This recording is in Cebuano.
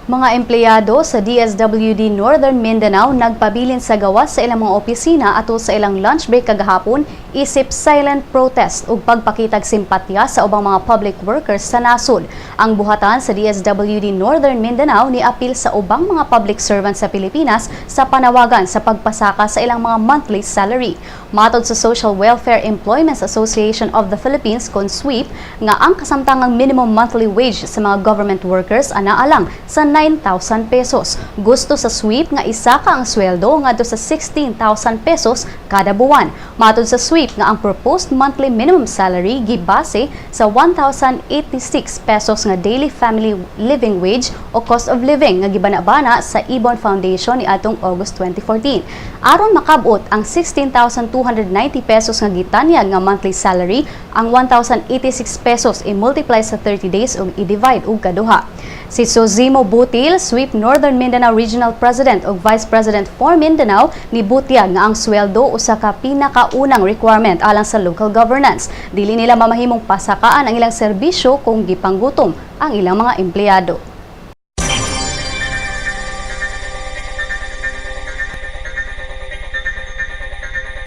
Mga empleyado sa DSWD Northern Mindanao nagpabilin sa gawas sa ilang mga opisina ato sa ilang lunch break kagahapon isip silent protest ug pagpakitag simpatya sa ubang mga public workers sa nasod. Ang buhatan sa DSWD Northern Mindanao ni apil sa ubang mga public servants sa Pilipinas sa panawagan sa pagpasaka sa ilang mga monthly salary. Matod sa Social Welfare Employments Association of the Philippines kon SWEAP nga ang kasamtangang minimum monthly wage sa mga government workers anaa lang sa 9,000 pesos. Gusto sa SWEAP nga isaka ang sweldo ngadto sa 16,000 pesos kada buwan. Matod sa SWEAP nga ang proposed monthly minimum salary gibase sa 1,086 pesos nga daily family living wage o cost of living nga gibana-bana sa Ibon Foundation niadtong August 2014. Aron makabot ang 16,290 pesos nga gitanyag nga monthly salary, ang 1,086 pesos i-multiply sa 30 days ug i-divide og kaduha. Si Sozimo Butil, SWEAP Northern Mindanao Regional President ug Vice President for Mindanao, nibutyag nga ang sweldo usa ka pinakaunang requirement alang sa local governance. Dili nila mamahimong pasakaan ang ilang serbisyo kung gipanggutom ang ilang mga empleyado.